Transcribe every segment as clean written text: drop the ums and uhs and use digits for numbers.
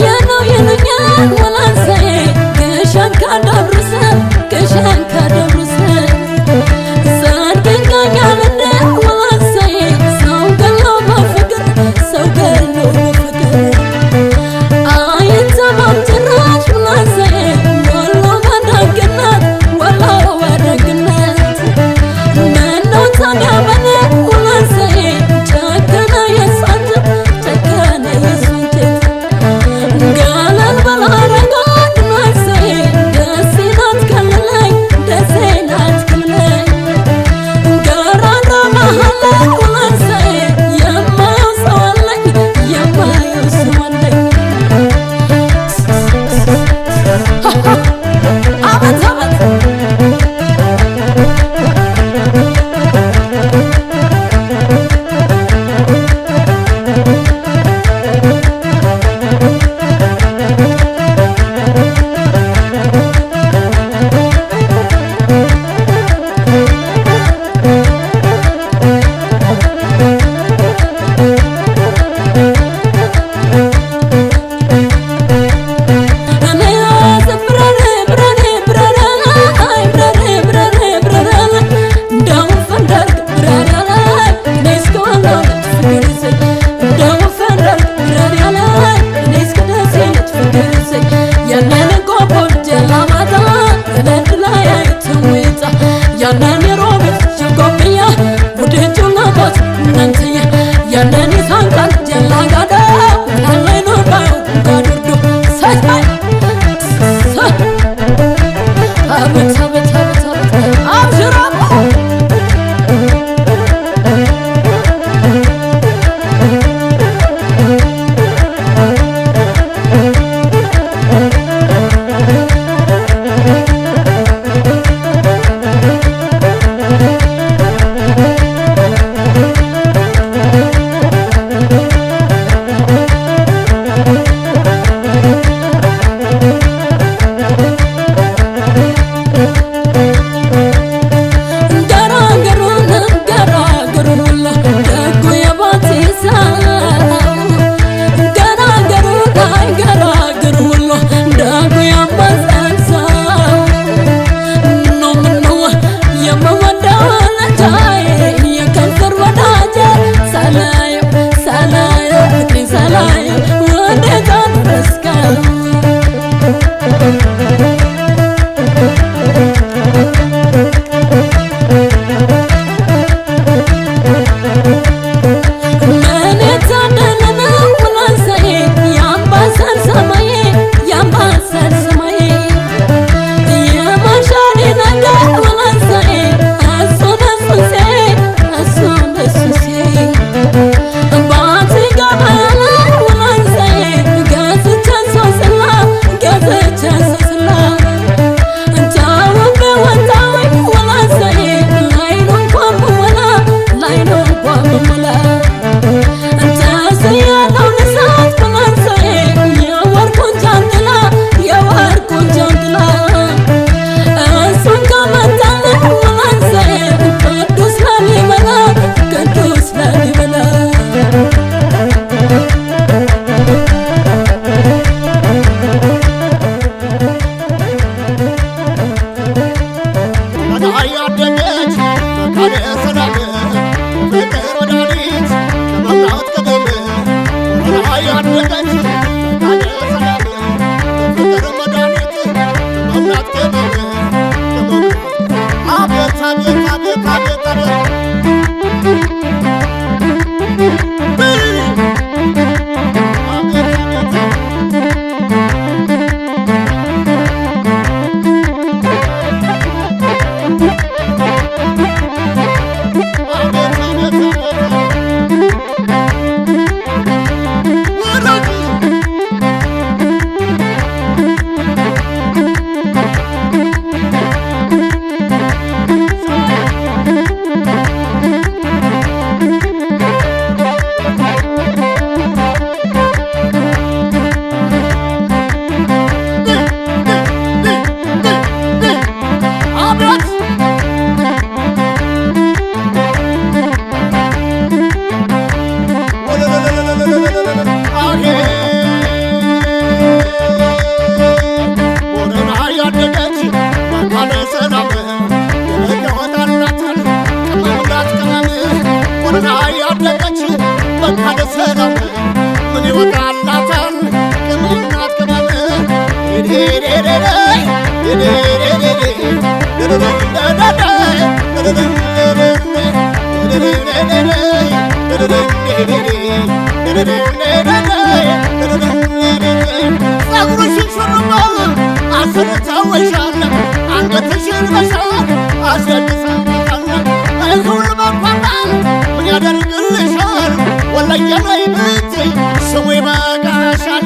የነው ወላንሳዬ ግሸን ካደብሩስ ግሸን ካደብሩስ ዘንግኛኛል እንደ ወላንሳዬ ሰው ገሎ በፍቅር ሰው ገሎ በፍቅር አይተማም ጭራሽ ወላንሳዬ ወሎ በደግነት ወሎ በደግነት ምነው ታዲያ በኔ ወላንሳዬ ጨከነ የእሱ አንጀት ጨከነ የእሱ አንጀት ገለል በል አረጋሽ ፀጉርሽን ሹሩባ አሰርተውሻል፣ አንገትሽን በሻል አስደንሰውሻል። ይህ ሁሉ መኳኳል ምን ያደርግልሻል? ወሎዬ ነይ ብትይ ስሙ ይበቃሻል።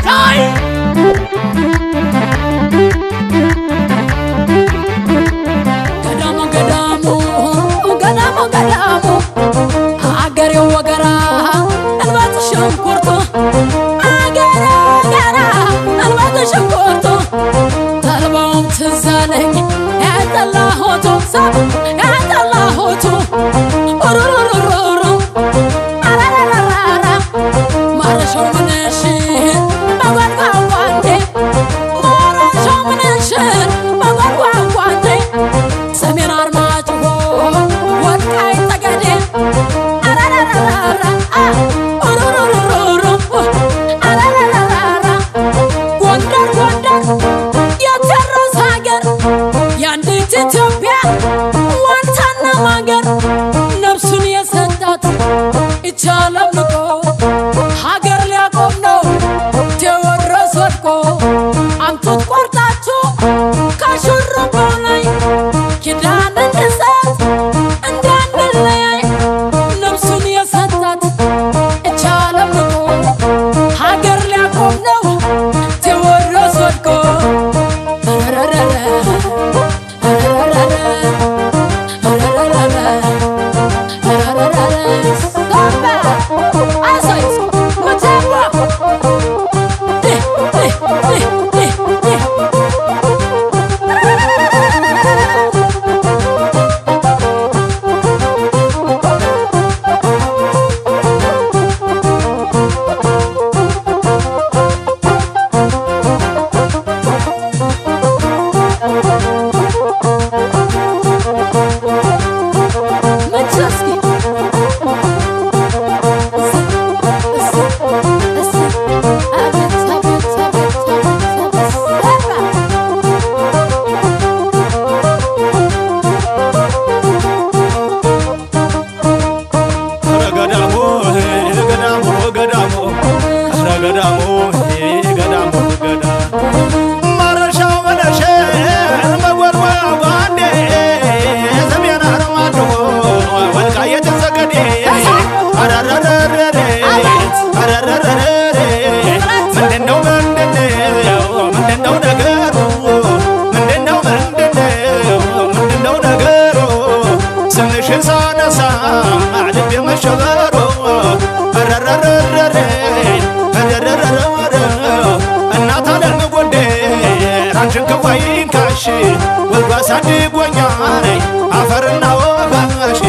ታይ። ገዳሙ ገዳሙ ገዳሙ ገዳሙ፣ አገሬው ወገራ እንበት ሽንኩርቱ፣ አገሬው ወገራ እንበት ሽንኩርቱ፣ ተልባውም ትዝ አለኝ ያጠላሁቱ ሰብ ያጠላሁቱ ሩሩሩሩሩ አራራራራ ማረሻው ምንሽ በጓድጓጓንቴ፣ ማረሻው ምንሽ በጓድጓጓንቴ፣ ሰሜን አርማጭሆ ወልቃይት ጠገዴ አራራራራ ሩሩሩሩሩ አራራራራ። ጎንደር ጎንደር የቴዎድሮስ ሀገር፣ የአንዲት ኢትዮጵያ ዋልታና ማገር፣ ነፍሱን የሰጣት ይቻላል ንቆ ሀገር ሊያቆም ነው ቴዎድሮስ ወድቆ። አምጡት ቆርጣችሁ ከሹሩባው ላይ ኪዳን እንሰጥ እንዳንለያይ። ነፍሱን የሰጣት ይቻላል ንቆ ሀገር ሊያቆም ነው ቴዎድሮስ ወድቆ። ረረረረ ረረረረ ረረረረ ረረረረ ሳባ አሳይ መተዋ ዲህ ዲህ ዲህ ዲህ ዲህ። መቼ እስኪ እስ እስ አቤት አቤት አቤት አቤት አቤት ሳባ። ኧረ ገዳሙ ገዳሙ ገዳሙ፣ ኧረ ገዳሙ ገዳሙ ገዳሙ፣ ማረሻው መነሼ መወርወያ ጓንዴ፣ ሰሜን አርማጭሆ ወልቃይት ጠገዴ፣ አረረረረሬ አረረረረሬ። ምንድነው ምንድነው ምንድነው ነገሩ? ምንድነው ምንድነው ምንድነው ነገሩ? ስምሽን ሳነሳ ልቤ መሸበሩ። አረረረረሬ አረረረረረ። እናት ዓለም ጎንደር አንቺን ክፉ አይንካሽ፣ ወልዶ አሳድጎኛል አፈርና ውሃሽ።